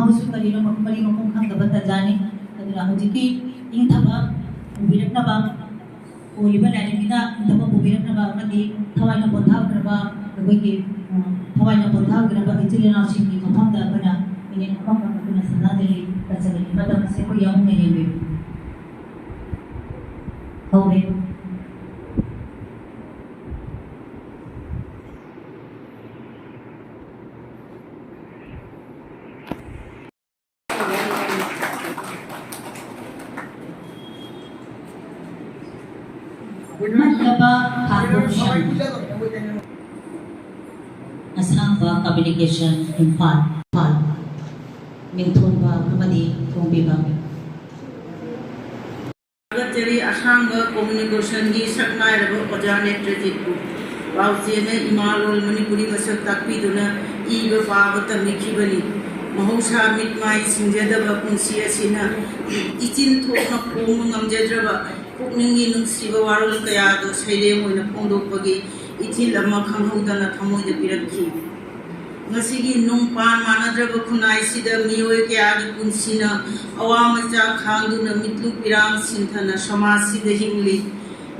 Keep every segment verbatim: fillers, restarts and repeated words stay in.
ꯑꯃꯁꯨ ꯀꯔꯤꯅꯣ ꯃꯔꯤ ꯃꯈꯣꯡ ꯈꯪꯗꯕ ꯇꯟꯖꯥꯅꯤ꯫ ꯑꯗꯨꯅ ꯍꯧꯖꯤꯛꯀꯤ ꯏꯪꯊꯕ ꯄꯨꯕꯤꯔꯛꯅꯕ, ꯑꯣꯏꯔꯤꯕ ꯂꯥꯏꯔꯤꯛꯁꯤꯅ ꯏꯪꯊꯕ ꯄꯨꯕꯤꯔꯛꯅꯕ ꯑꯃꯗꯤ ꯊꯋꯥꯏꯅ ꯄꯣꯊꯥꯒꯗꯕ ꯑꯩꯈꯣꯏꯒꯤ, ꯑ, ꯊꯋꯥꯏꯅ ꯄꯣꯊꯥꯒꯗꯕ ꯏꯆꯤꯜ ꯏꯅꯥꯎꯁꯤꯡꯒꯤ ꯃꯐꯝꯗ ꯑꯩꯈꯣꯏꯅ ꯃꯤꯅꯤꯠ ꯑꯃꯈꯛ ꯑꯩꯈꯣꯏꯅ ꯁꯅꯥꯖꯔꯤ, ꯀꯠꯆꯕꯒꯤ ꯃꯇꯝ ꯑꯁꯤ ꯑꯩꯈꯣꯏ ꯌꯥꯎꯅ ꯌꯦꯡꯕꯤꯌꯨ꯫ ꯍꯧꯔꯦ꯫ ꯃꯠꯂꯕ ꯊꯥꯗꯣꯛ ꯁꯪ꯫ ꯑꯁꯥꯡꯕ ꯀꯝꯃ꯭ꯌꯨꯅꯤꯀꯦꯁꯟ ꯏꯝꯐꯥꯜ, ꯏꯝꯐꯥꯜ꯫ ꯃꯤꯡꯊꯣꯟꯕ ꯑꯃꯗꯤ ꯊꯣꯡꯕꯤꯕ꯫ ꯊꯥꯒꯠꯆꯔꯤ ꯑꯁꯥꯡꯕ ꯀꯝꯃ꯭ꯌꯨꯅꯤꯀꯦꯁꯟꯒꯤ ꯁꯛꯅꯥꯏꯔꯕ ꯑꯣꯖꯥ ꯅꯦꯇ꯭ꯔꯖꯤꯠꯄꯨ꯫ ꯄꯥꯎꯆꯦꯅ ꯏꯃꯥ ꯂꯣꯜ ꯃꯅꯤꯄꯨꯔꯤ ꯃꯁꯛ ꯇꯥꯛꯄꯤꯗꯨꯅ ꯏꯕ ꯄꯥꯕ ꯇꯝꯕꯤꯈꯤꯕꯅꯤ꯫ ꯃꯍꯧꯁꯥ ꯃꯤꯠ ꯃꯥꯏ ꯁꯤꯡꯖꯗꯕ ꯄꯨꯟꯁꯤ ꯑꯁꯤꯅ ꯏꯆꯤꯟ ꯊꯣꯛꯅ ꯐꯣꯡꯕ ꯉꯝꯖꯗ꯭ꯔꯕ ꯄꯨꯛꯅꯤꯡꯒꯤ ꯅꯨꯡꯁꯤꯕ ꯋꯥꯔꯣꯜ ꯀꯌꯥꯗꯨ ꯁꯩꯔꯦꯡ ꯑꯣꯏꯅ ꯐꯣꯡꯗꯣꯛꯄꯒꯤ ꯏꯊꯤꯜ ꯑꯃ ꯈꯪꯍꯧꯗꯅ ꯊꯃꯣꯏꯗ ꯄꯤꯔꯛꯈꯤ꯫ ꯉꯁꯤꯒꯤ ꯅꯨꯡꯄꯥꯟ ꯃꯥꯟꯅꯗ꯭ꯔꯕ ꯈꯨꯟꯅꯥꯏꯁꯤꯗ ꯃꯤꯑꯣꯏ ꯀꯌꯥꯒꯤ ꯄꯨꯟꯁꯤꯅ ꯑꯋꯥ ꯃꯆꯥ ꯈꯥꯡꯗꯨꯅ ꯃꯤꯠꯂꯨ ꯄꯤꯔꯥꯡ ꯁꯤꯟꯊꯅ ꯁꯃꯥꯖꯁꯤꯗ ꯍꯤꯡꯂꯤ꯫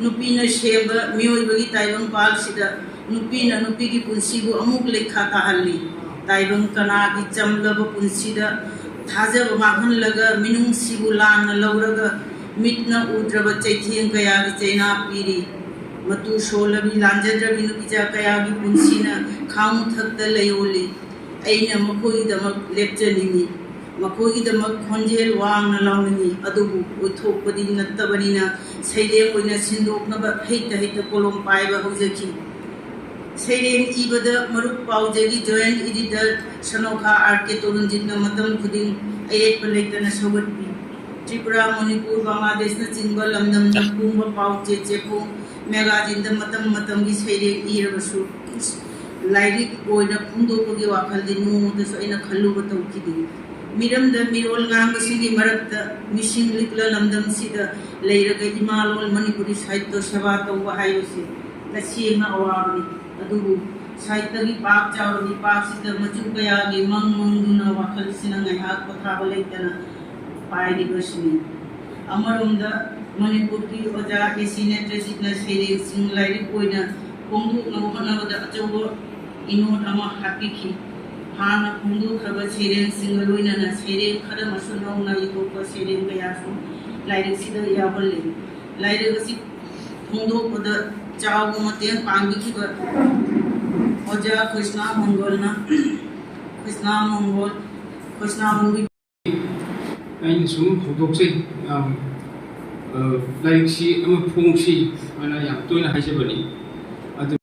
ꯅꯨꯄꯤꯅ ꯁꯦꯝꯕ ꯃꯤꯑꯣꯏꯕꯒꯤ ꯇꯥꯏꯕꯪꯄꯥꯜꯁꯤꯗ ꯅꯨꯄꯤꯅ ꯅꯨꯄꯤꯒꯤ ꯄꯨꯟꯁꯤꯕꯨ ꯑꯃꯨꯛ ꯂꯩꯈꯥ ꯇꯥꯍꯜꯂꯤ꯫ ꯇꯥꯏꯕꯪ ꯀꯅꯥꯒꯤ ꯆꯝꯂꯕ ꯄꯨꯟꯁꯤꯗ ꯊꯥꯖꯕ ꯃꯥꯡꯍꯜꯂꯒ ꯃꯤꯅꯨꯡꯁꯤꯕꯨ ꯂꯥꯟꯅ ꯂꯧꯔꯒ ꯃꯤꯠꯅ ꯎꯗ꯭ꯔꯕ ꯆꯩꯊꯦꯡ ꯀꯌꯥꯒꯤ ꯆꯩꯅꯥ ꯄꯤꯔꯤ꯫ ꯃꯇꯨ ꯁꯣꯜꯂꯕꯤ ꯂꯥꯟꯖꯗ꯭ꯔꯕꯤ ꯅꯨꯄꯤꯖꯥ ꯀꯌꯥꯒꯤ ꯄꯨꯟꯁꯤꯅ ꯈꯥꯡ ꯃꯊꯛꯇ ꯂꯩꯑꯣꯜꯂꯤ꯫ ꯑꯩꯅ ꯃꯈꯣꯏꯒꯤꯗꯃꯛ ꯂꯦꯞꯆꯅꯤꯡꯏ꯫ ꯃꯈꯣꯏꯒꯤꯗꯃꯛ ꯈꯣꯟꯖꯦꯜ ꯋꯥꯡꯅ ꯂꯥꯎꯅꯤꯡꯏ꯫ ꯑꯗꯨꯕꯨ ꯑꯣꯏꯊꯣꯛꯄꯗꯤ ꯅꯠꯇꯕꯅꯤꯅ ꯁꯩꯔꯦꯡ ꯑꯣꯏꯅ ꯁꯤꯟꯗꯣꯛꯅꯕ ꯍꯩꯇ ꯍꯩꯇ ꯀꯣꯂꯣꯝ ꯄꯥꯏꯕ ꯍꯧꯖꯈꯤ꯫ ꯁꯩꯔꯦꯡ ꯏꯕꯗ ꯃꯔꯨꯞ ꯄꯥꯎꯖꯦꯒꯤ ꯖꯣꯏꯟꯠ ꯏꯗꯤꯇꯔ ꯁꯅꯣꯈꯥ ꯑꯥꯔ ꯀꯦ ꯇꯣꯔꯨꯟꯖꯤꯠꯅ ꯃꯇꯝ ꯈꯨꯗꯤꯡ ꯑꯌꯦꯠꯄ ꯂꯩꯇꯅ ꯁꯧꯒꯠꯄꯤ꯫ ꯇ꯭ꯔꯤꯄꯨꯔꯥ, ꯃꯅꯤꯄꯨꯔ, ꯕꯪꯒ꯭ꯂꯥꯗꯦꯁꯅꯆꯤꯡꯕ ꯂꯝꯗꯝꯗ ꯐꯣꯡꯕ ꯄꯥꯎꯆꯦ ꯆꯦꯐꯣꯡ ꯃꯦꯒꯥꯖꯤꯟꯗ ꯃꯇꯝ ꯃꯇꯝꯒꯤ ꯁꯩꯔꯦꯡ ꯏꯔꯕꯁꯨ ꯂꯥꯏꯔꯤꯛ ꯑꯣꯏꯅ ꯐꯣꯡꯗꯣꯛꯄꯒꯤ ꯋꯥꯈꯜꯗꯤ ꯅꯣꯡꯃꯇꯁꯨ ꯑꯩꯅ ꯈꯜꯂꯨꯕ ꯇꯧꯈꯤꯗꯦ꯫ ꯃꯤꯔꯝꯗ ꯃꯤꯔꯣꯜ ꯉꯥꯡꯕꯁꯤꯡꯒꯤ ꯃꯔꯛꯇ ꯃꯤꯁꯤꯡ ꯂꯤꯛꯂ ꯂꯝꯗꯝꯁꯤꯗ ꯂꯩꯔꯒ ꯏꯃꯥ ꯂꯣꯜ ꯃꯅꯤꯄꯨꯔꯤ ꯁꯥꯍꯤꯇ꯭ꯌ ꯁꯦꯕꯥ ꯇꯧꯕ ꯍꯥꯏꯕꯁꯤ ꯇꯁꯦꯡꯅ ꯑꯋꯥꯕꯅꯤ꯫ ꯑꯗꯨꯕꯨ ꯁꯥꯍꯤꯇ꯭ꯌꯒꯤ ꯄꯥꯛ ꯆꯥꯎꯔꯕꯤ ꯄꯥꯛꯁꯤꯗ ꯃꯆꯨ ꯀꯌꯥꯒꯤ ꯃꯪ ꯃꯪꯗꯨꯅ ꯋꯥꯈꯜꯁꯤꯅ ꯉꯥꯏꯍꯥꯛ ꯄꯣꯊꯥꯕ ꯂꯩꯇꯅ ꯄꯥꯏꯔꯤꯕꯁꯤꯅꯤ꯫ ꯑꯃꯔꯣꯝꯗ ꯃꯅꯤꯄꯨꯔꯒꯤ ꯑꯣꯖꯥ ꯑꯦ ꯁꯤ ꯅꯦꯇ꯭ꯔꯖꯤꯠꯅ ꯁꯩꯔꯦꯡꯁꯤꯡ ꯂꯥꯏꯔꯤꯛ ꯑꯣꯏꯅ ꯐꯣꯡꯗꯣꯛꯅꯕ ꯍꯣꯠꯅꯕꯗ ꯑꯆꯧꯕ ꯏꯅꯣꯠ ꯑꯃ ꯍꯥꯞꯄꯤꯈꯤ꯫ ꯍꯥꯟꯅ ꯐꯣꯡꯗꯣꯛꯈ꯭ꯔꯕ ꯁꯩꯔꯦꯡꯁꯤꯡꯒ ꯂꯣꯏꯅꯅ ꯁꯩꯔꯦꯡ ꯈꯔꯃꯁꯨ ꯅꯧꯅ ꯏꯊꯣꯛꯄ ꯁꯩꯔꯦꯡ ꯀꯌꯥꯁꯨ ꯂꯥꯏꯔꯤꯛꯁꯤꯗ ꯌꯥꯎꯍꯜꯂꯤ꯫ ꯂꯥꯏꯔꯤꯛ ꯑꯁꯤ ꯐꯣꯡꯗꯣꯛꯄꯗ ꯆꯥꯎꯕ ꯃꯇꯦꯡ ꯄꯥꯡꯕꯤꯈꯤꯕ ꯑꯣꯖꯥ ꯀ꯭ꯔꯤꯁꯅ ꯃꯪꯒꯣꯜꯅ, ꯀ꯭ꯔꯤꯁꯅ ꯃꯪꯒꯣꯜ, ꯀ꯭ꯔꯤꯁꯅ ꯃꯪꯒꯣꯜ꯫ ꯑꯩꯅ ꯁꯨꯝ ꯍꯧꯗꯣꯛꯆꯩ, ꯌꯥꯝ, ꯑ, ꯂꯥꯏꯔꯤꯛꯁꯤ ꯑꯃ ꯐꯣꯡꯁꯤ ꯍꯥꯏꯅ ꯌꯥꯝ ꯇꯣꯏꯅ ꯍꯥꯏꯖꯕꯅꯤ꯫ ꯑꯗꯨ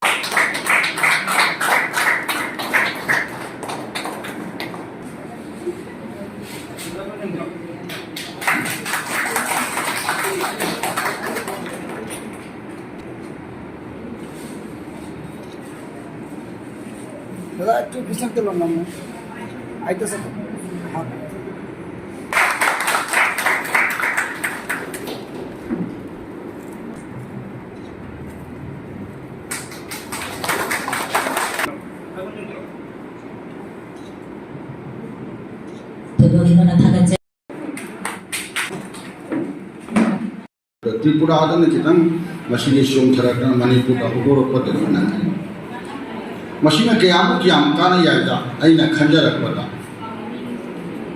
दादा, एक ठो पीछे के लो ना, मैं। आई तो सब। हाँ। ꯊꯣꯏꯗꯣꯛ ꯍꯦꯟꯗꯣꯛꯅ ꯊꯥꯒꯠꯆꯔꯤ꯫ ꯇ꯭ꯔꯤꯄꯨꯔꯥꯗꯅ ꯈꯤꯇꯪ ꯃꯁꯤꯒꯤ ꯆꯣꯡꯊꯔꯛꯇꯅ ꯃꯅꯤꯄꯨꯔꯗ ꯍꯧꯗꯣꯔꯛꯄꯗ ꯈꯦꯠꯅꯔꯦ꯫ ꯃꯁꯤꯅ ꯀꯌꯥꯃꯨꯛ ꯌꯥꯝ ꯀꯥꯟꯅꯩ ꯍꯥꯏꯕꯗ, ꯑꯩꯅ ꯈꯟꯖꯔꯛꯄꯗ,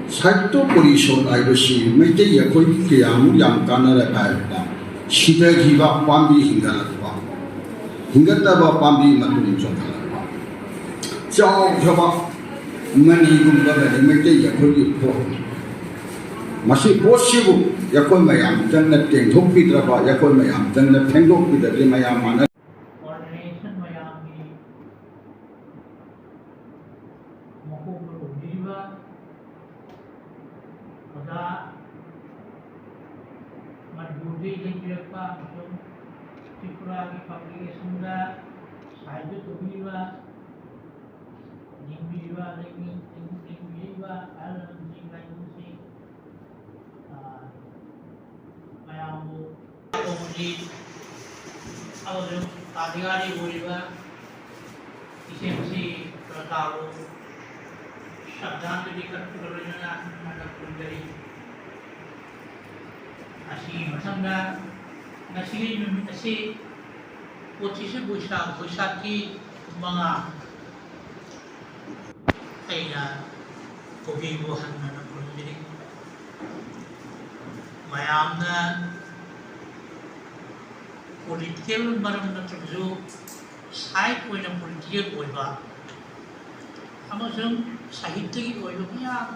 ꯁꯥꯍꯤꯇ꯭ꯌ ꯄꯔꯤꯁꯣꯗ ꯍꯥꯏꯕꯁꯤ ꯃꯩꯇꯩ ꯑꯩꯈꯣꯏ ꯀꯌꯥꯃꯨꯛ ꯌꯥꯝ ꯀꯥꯟꯅꯔꯦ ꯍꯥꯏꯕꯗ, ꯁꯤꯊꯈꯤꯕ ꯄꯥꯝꯕꯤ ꯍꯤꯡꯒꯠꯂꯛꯄ, ꯍꯤꯡꯒꯠꯇꯕ ꯄꯥꯝꯕꯤ ꯃꯇꯣꯟ ꯆꯣꯡꯈꯠꯂꯛꯄ, ꯆꯥꯎꯈ꯭ꯔꯕ ꯃꯅꯤꯒꯨꯝꯕꯒꯅꯤ ꯃꯩꯇꯩ ꯑꯩꯈꯣꯏꯒꯤ ꯄꯣꯠꯅꯤ꯫ ꯃꯁꯤ ꯄꯣꯠꯁꯤꯕꯨ ꯑꯩꯈꯣꯏ ꯃꯌꯥꯝ ꯆꯪꯅ ꯇꯦꯡꯊꯣꯛꯄꯤꯗ꯭ꯔꯕ, ꯑꯩꯈꯣꯏ ꯃꯌꯥꯝ ꯆꯪꯅ ꯐꯦꯡꯗꯣꯛꯄꯤꯗ꯭ꯔꯗꯤ ꯃꯌꯥꯝ ꯃꯥꯟꯅ Coordination ꯃꯌꯥꯝꯒꯤ ꯃꯀꯣꯛ ꯃꯔꯨ ꯑꯣꯏꯕꯤꯔꯤꯕ ꯑꯣꯖꯥ ꯃꯅꯤꯄꯨꯔꯗꯒꯤ ꯂꯦꯡꯕꯤꯔꯛꯄ ꯑꯃꯁꯨꯡ ꯇ꯭ꯔꯤꯄꯨꯔꯥꯒꯤ publicationꯗ ꯁꯥꯍꯤꯇ꯭ꯌ ꯇꯧꯕꯤꯔꯤꯕ, ꯂꯤꯡꯕꯤꯔꯤꯕ, ꯂꯤꯡ-, ꯂꯤꯡ-, ꯂꯤꯡꯕꯤꯔꯤꯕ ꯑꯍꯜ ꯂꯃꯟꯁꯤꯡ, ꯂꯥꯏ ꯂꯝꯁꯤꯡ, ꯑ, ꯃꯌꯥꯝꯕꯨ ꯇꯧꯕꯅꯤ꯫ ꯑꯃꯁꯨꯡ ꯇꯥꯗꯤꯒꯥꯔꯤ ꯑꯣꯏꯔꯤꯕ ꯏꯁꯩ ꯑꯁꯤ ꯄ꯭ꯔꯖꯥꯕꯨ ꯁ꯭ꯔꯗꯥꯟꯖꯂꯤ ꯀꯠꯄꯒ ꯂꯣꯏꯅꯅ ꯍꯟꯅ ꯈꯨꯔꯨꯝꯖꯔꯤ꯫ ꯑꯁꯤꯒꯤ ꯃꯊꯪꯗ ꯉꯁꯤꯒꯤ ꯅꯨꯃꯤꯠ ꯑꯁꯤ ꯄꯣꯠꯁꯤꯁꯨ ꯕꯣꯏꯁꯥꯈ, ꯕꯣꯏꯁꯥꯈꯀꯤ ꯃꯉꯥ꯫ ꯑꯩꯅ ꯀꯣꯕꯤꯕꯨ ꯍꯟꯅ ꯈꯨꯔꯨꯝꯖꯔꯤ꯫ ꯃꯌꯥꯝꯅ ꯄꯣꯂꯤꯇꯤꯀꯦꯜ ꯃꯔꯝ ꯅꯠꯇ꯭ꯔꯕꯁꯨ ꯁꯥꯏꯠ ꯑꯣꯏꯅ ꯄꯣꯂꯤꯇꯤꯀꯦꯜ ꯑꯣꯏꯕ ꯑꯃꯁꯨꯡ ꯁꯥꯍꯤꯇ꯭ꯌꯒꯤ ꯑꯣꯏꯕ ꯃꯌꯥꯝ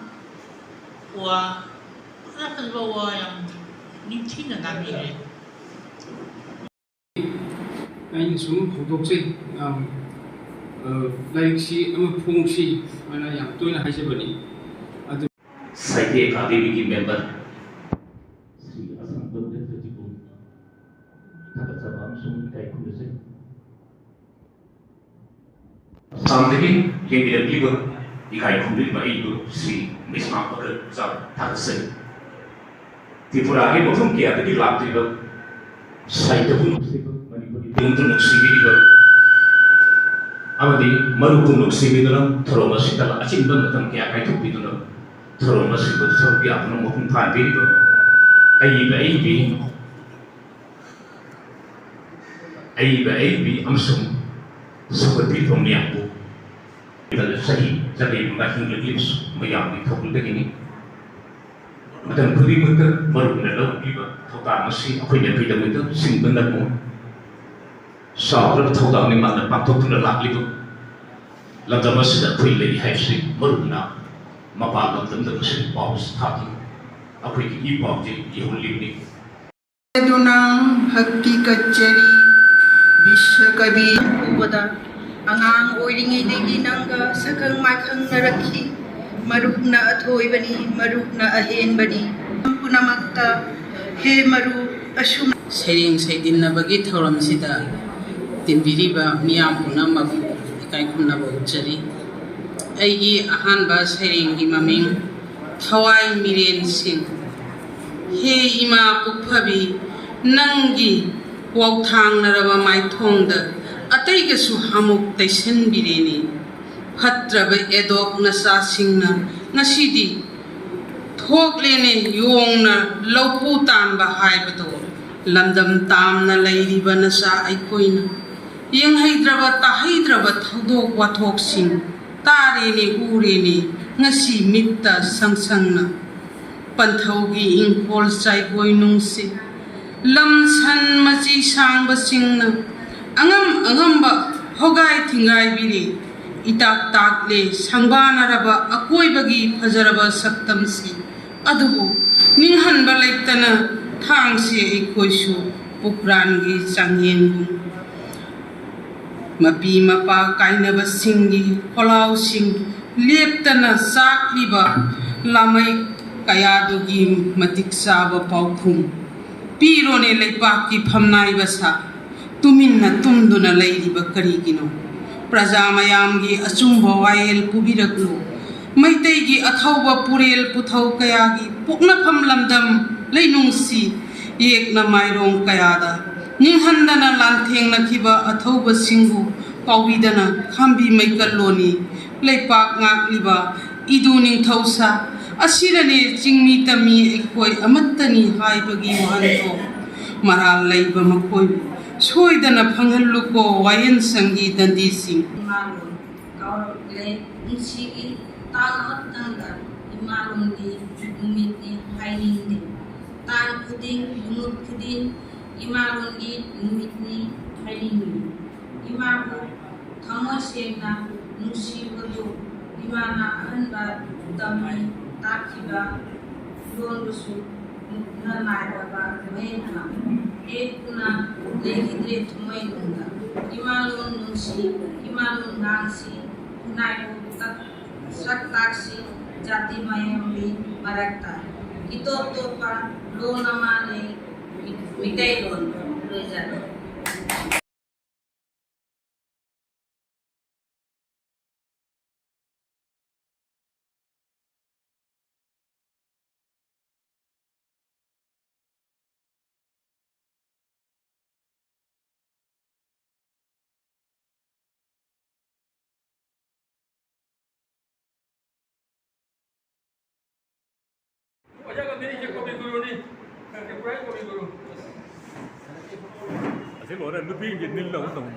ꯋꯥ, ꯐꯖ ꯐꯖꯕ ꯋꯥ ꯌꯥꯝ ꯅꯤꯡꯊꯤꯅ ꯉꯥꯡꯕꯤꯔꯦ꯫ ꯑꯩꯅ ꯁꯨꯝ ꯍꯧꯗꯣꯛꯆꯩ, ꯌꯥꯝ, ꯑ, ꯂꯥꯏꯔꯤꯛꯁꯤ ꯑꯃ ꯐꯣꯡꯁꯤ ꯍꯥꯏꯅ ꯌꯥꯝ ꯇꯣꯏꯅ ꯍꯥꯏꯖꯕꯅꯤ꯫ ꯑꯗꯨ ꯁꯥꯍꯤꯇ꯭ꯌ ꯑꯦꯀꯥꯗꯦꯃꯤꯒꯤ ꯃꯦꯝꯕꯔ ꯁ꯭ꯔꯤ ꯑꯁꯪꯕꯝ ꯅꯦꯇ꯭ꯔꯖꯤꯕꯨ ꯊꯥꯒꯠꯆꯕ ꯑꯃꯁꯨꯡ ꯏꯀꯥꯏ ꯈꯨꯝꯅꯖꯩ꯫ ꯑꯁꯥꯝꯗꯒꯤ ꯌꯦꯡꯕꯤꯔꯛꯂꯤꯕ, ꯏꯀꯥꯏ ꯈꯨꯝꯅꯔꯤꯕ ꯑꯩꯕꯨ ꯁ꯭ꯔꯤ ꯃꯤꯁꯃꯥ ꯄꯀꯔ ꯆꯥ ꯊꯥꯒꯠꯆꯔꯤ꯫ ꯇ꯭ꯔꯤꯄꯨꯔꯥꯒꯤ ꯃꯐꯝ ꯀꯌꯥꯗꯒꯤ ꯂꯥꯛꯇ꯭ꯔꯤꯕ ꯁꯥꯍꯤꯇ꯭ꯌꯕꯨ ꯅꯨꯡꯁꯤꯕ, ꯃꯅꯤꯄꯨꯔꯤ ꯂꯣꯟꯕꯨ ꯅꯨꯡꯁꯤꯕꯤꯔꯤꯕ ꯑꯃꯗꯤ ꯃꯔꯨꯞꯄꯨ ꯅꯨꯡꯁꯤꯕꯤꯗꯨꯅ ꯊꯧꯔꯝ ꯑꯁꯤꯗ ꯑꯆꯤꯟꯕ ꯃꯇꯝ ꯀꯌꯥ ꯀꯥꯏꯊꯣꯛꯄꯤꯗꯨꯅ ꯊꯧꯔꯝ ꯑꯁꯤꯕꯨ ꯁꯔꯨꯛ ꯌꯥꯗꯨꯅ ꯃꯄꯨꯡ ꯐꯥꯍꯟꯕꯤꯔꯤꯕ ꯑꯏꯕ ꯑꯏꯕꯤ, ꯑꯏꯕ ꯑꯏꯕꯤ ꯑꯃꯁꯨꯡ ꯁꯧꯒꯠꯄꯤꯔꯤꯕ ꯃꯌꯥꯝꯕꯨ ꯆꯍꯤ ꯆꯍꯤ ꯃꯉꯥ ꯍꯤꯡꯂꯛꯂꯤꯕꯁꯨ ꯃꯌꯥꯝꯒꯤ ꯊꯧꯒꯜꯗꯒꯤꯅꯤ꯫ ꯃꯇꯝ ꯈꯨꯗꯤꯡꯃꯛꯇ ꯃꯔꯨꯞꯅ ꯂꯧꯕꯤꯕ ꯊꯧꯗꯥꯡ ꯑꯁꯤ ꯑꯩꯈꯣꯏꯅ ꯀꯩꯗꯧꯉꯩꯗ ꯁꯤꯡꯕ ꯉꯝꯃꯣꯏ꯫ ꯆꯥꯎꯈ꯭ꯔꯕ ꯊꯧꯗꯥꯡꯅꯤ ꯃꯥꯅ ꯄꯥꯡꯊꯣꯛꯇꯨꯅ ꯂꯥꯛꯂꯤꯕ꯫ ꯂꯝꯗꯝ ꯑꯁꯤꯗ ꯑꯩꯈꯣꯏ ꯂꯩ ꯍꯥꯏꯕꯁꯤ ꯃꯔꯨꯞꯅ ꯃꯄꯥꯟ ꯂꯝꯗꯝꯗ ꯃꯁꯤꯒꯤ ꯄꯥꯎ ꯑꯁꯤ ꯊꯥꯈꯤ꯫ ꯑꯩꯈꯣꯏꯒꯤ ꯏ ꯄꯥꯎꯁꯤ ꯌꯧꯍꯜꯂꯤꯕꯅꯤ꯫ ꯑꯗꯨꯅ ꯍꯛꯀꯤ ꯀꯆꯦꯔꯤ ꯕꯤꯁ꯭ꯋꯀꯕꯤ ꯎꯕꯗ ꯑꯉꯥꯡ ꯑꯣꯏꯔꯤꯉꯩꯗꯒꯤ ꯅꯪꯒ ꯁꯛꯈꯪ ꯃꯥꯏꯈꯪꯅꯔꯛꯈꯤ꯫ ꯃꯔꯨꯞꯅ ꯑꯊꯣꯏꯕꯅꯤ, ꯃꯔꯨꯞꯅ ꯑꯍꯦꯟꯕꯅꯤ꯫ ꯄꯨꯝꯅꯃꯛꯇ ꯍꯦ ꯃꯔꯨꯞ, ꯑꯁꯨꯝ ꯁꯩꯔꯦꯡ ꯁꯩꯗꯤꯟꯅꯕꯒꯤ ꯊꯧꯔꯝꯁꯤꯗ ꯇꯤꯟꯕꯤꯔꯤꯕ ꯃꯤꯌꯥꯝ ꯄꯨꯝꯅꯃꯛꯄꯨ ꯏꯀꯥꯏ ꯈꯨꯝꯅꯕ ꯎꯠꯆꯔꯤ꯫ ꯑꯩꯒꯤ ꯑꯍꯥꯟꯕ ꯁꯩꯔꯦꯡꯒꯤ ꯃꯃꯤꯡ ꯊꯋꯥꯏ ꯃꯤꯔꯦꯟꯁꯤꯡ꯫ ꯍꯦ ꯏꯃꯥ ꯄꯨꯛꯐꯕꯤ, ꯅꯪꯒꯤ ꯋꯥꯎꯊꯥꯡꯅꯔꯕ ꯃꯥꯏꯊꯣꯡꯗ ꯑꯇꯩꯒꯁꯨ ꯑꯃꯨꯛ ꯇꯩꯁꯟꯕꯤꯔꯦꯅꯦ꯫ ꯐꯠꯇ꯭ꯔꯕ ꯑꯦꯗꯣꯞ ꯅꯆꯥꯁꯤꯡꯅ ꯉꯁꯤꯗꯤ ꯊꯣꯛꯂꯦꯅꯦ ꯌꯣꯡꯅ ꯂꯧꯄꯨ ꯇꯥꯟꯕ ꯍꯥꯏꯕꯗꯣ꯫ ꯂꯝꯗꯝ ꯇꯥꯝꯅ ꯂꯩꯔꯤꯕ ꯅꯆꯥ ꯑꯩꯈꯣꯏꯅ ꯌꯦꯡꯍꯩꯗ꯭ꯔꯕ ꯇꯥꯍꯩꯗ꯭ꯔꯕ ꯊꯧꯗꯣꯛ ꯋꯥꯊꯣꯛꯁꯤꯡ ꯇꯥꯔꯦꯅꯦ ꯎꯔꯦꯅꯦ ꯉꯁꯤ ꯃꯤꯠꯇ ꯁꯪ ꯁꯪꯅ꯫ ꯄꯟꯊꯧꯒꯤ ꯏꯪꯈꯣꯜ ꯆꯥꯏꯒꯣꯏ ꯅꯨꯡꯁꯤꯠ, ꯂꯝ ꯁꯟ ꯃꯆꯤ ꯁꯥꯡꯕꯁꯤꯡꯅ ꯑꯉꯝ ꯑꯉꯝꯕ ꯍꯣꯒꯥꯏ ꯊꯤꯡꯒꯥꯏꯕꯤꯔꯦ꯫ ꯏꯇꯥꯛ ꯇꯥꯛꯂꯦ ꯁꯪꯕꯥꯅꯔꯕ ꯑꯀꯣꯏꯕꯒꯤ ꯐꯖꯔꯕ ꯁꯛꯇꯝꯁꯤ꯫ ꯑꯗꯨꯕꯨ ꯅꯤꯡꯍꯟꯕ ꯂꯩꯇꯅ ꯊꯥꯡꯁꯤ ꯑꯩꯈꯣꯏꯁꯨ ꯄꯨꯛꯔꯥꯟꯒꯤ ꯆꯥꯡꯌꯦꯡꯒꯨꯝ꯫ ꯃꯄꯤ ꯃꯄꯥ ꯀꯥꯏꯅꯕꯁꯤꯡꯒꯤ ꯈꯣꯜꯂꯥꯎꯁꯤꯡ ꯂꯦꯞꯇꯅ ꯆꯥꯛꯂꯤꯕ ꯂꯥꯃꯩ ꯀꯌꯥꯗꯨꯒꯤ ꯃꯇꯤꯛ ꯆꯥꯕ ꯄꯥꯎꯈꯨꯝ ꯄꯤꯔꯣꯅꯦ ꯂꯩꯄꯥꯛꯀꯤ ꯐꯝꯅꯥꯏꯕ ꯁꯥ꯫ ꯇꯨꯃꯤꯟꯅ ꯇꯨꯝꯗꯨꯅ ꯂꯩꯔꯤꯕ ꯀꯔꯤꯒꯤꯅꯣ? ꯄ꯭ꯔꯖꯥ ꯃꯌꯥꯝꯒꯤ ꯑꯆꯨꯝꯕ ꯋꯥꯌꯦꯜ ꯄꯨꯕꯤꯔꯛꯂꯨ꯫ ꯃꯩꯇꯩꯒꯤ ꯑꯊꯧꯕ ꯄꯨꯔꯦꯜ ꯄꯨꯊꯧ ꯀꯌꯥꯒꯤ ꯄꯣꯛꯅꯐꯝ ꯂꯝꯗꯝ ꯂꯩꯅꯨꯡꯁꯤ ꯌꯦꯛꯅ ꯃꯥꯏꯔꯣꯡ ꯀꯌꯥꯗ ꯅꯤꯡꯍꯟꯗꯅ ꯂꯥꯟꯊꯦꯡꯅꯈꯤꯕ ꯑꯊꯧꯕꯁꯤꯡꯕꯨ ꯀꯥꯎꯕꯤꯗꯅ ꯈꯥꯝꯕꯤ ꯃꯩꯀꯜꯂꯣꯅꯤ꯫ ꯂꯩꯄꯥꯛ ꯉꯥꯛꯂꯤꯕ ꯏꯗꯨ ꯅꯤꯡꯊꯧꯁꯥ ꯑꯁꯤꯗꯅꯦ ꯆꯤꯡꯃꯤ ꯇꯝꯃꯤ ꯑꯩꯈꯣꯏ ꯑꯃꯠꯇꯅꯤ ꯍꯥꯏꯕꯒꯤ ꯋꯥꯍꯟꯊꯣꯛ ꯃꯔꯥꯜ ꯂꯩꯕ ꯃꯈꯣꯏꯕꯨ ꯁꯣꯏꯗꯅ ꯐꯪꯍꯜꯂꯨꯀꯣ ꯋꯥꯌꯦꯜꯁꯪꯒꯤ ꯗꯟꯗꯤꯁꯤꯡ꯫ ꯏꯃꯥꯂꯣꯟ ꯀꯥꯎꯔꯛꯂꯦ ꯄꯨꯟꯁꯤꯒꯤ ꯇꯥꯡ ꯑꯃꯇꯪꯗ ꯏꯃꯥꯂꯣꯟꯒꯤ ꯅꯨꯃꯤꯠꯅꯤ ꯍꯥꯏꯅꯤꯡꯗꯦ꯫ ꯇꯥꯡ ꯈꯨꯗꯤꯡ ꯅꯨꯃꯤꯠ ꯈꯨꯗꯤꯡ ꯏꯃꯥꯂꯣꯟꯒꯤ ꯅꯨꯃꯤꯠꯅꯤ ꯍꯥꯏꯅꯤꯡꯏ꯫ ꯏꯃꯥꯕꯨ ꯊꯃꯣꯏ ꯁꯦꯡꯅ ꯅꯨꯡꯁꯤꯕꯗꯨ ꯏꯃꯥꯅ ꯑꯍꯟꯕ ꯇꯝꯃꯤ ꯇꯥꯛꯈꯤꯕ ꯂꯣꯟꯕꯨꯁꯨ ꯃꯨꯛꯅ ꯅꯥꯏꯗꯕ ꯃꯩꯅ ꯌꯦꯛꯇꯨꯅ ꯂꯩꯈꯤꯗ꯭ꯔꯦ ꯊꯃꯣꯏꯅꯨꯡꯗ꯫ ꯏꯃꯥꯂꯣꯟ ꯅꯨꯡꯁꯤ, ꯏꯃꯥꯂꯣꯟ ꯉꯥꯡꯁꯤ, ꯈꯨꯟꯅꯥꯏꯕꯨ ꯇꯛ-, ꯁꯛ ꯇꯥꯛꯁꯤ, ꯖꯥꯇꯤ ꯃꯌꯥꯝꯒꯤ ꯃꯔꯛꯇ ꯏꯇꯣꯞ ꯇꯣꯞꯄ ꯂꯣꯟ ꯑꯃ ꯂꯩ, ꯃꯤꯇꯩꯂꯣꯟ꯫ ꯂꯣꯏꯖꯔꯦ꯫ ꯍꯟꯗꯛ ꯑꯃꯗꯤ ꯑꯩꯁꯦ ꯀꯣꯕꯤ ꯒꯨꯔꯨꯅꯤ꯫ ꯇ꯭ꯔꯤꯄꯨꯔꯥꯒꯤ ꯀꯣꯕꯤ ꯒꯨꯔꯨ꯫ ꯑꯁꯤ ꯂꯣꯏꯔꯦ, ꯅꯨꯄꯤꯒꯤ ꯅꯤꯜ ꯂꯧ ꯇꯧꯅꯤ꯫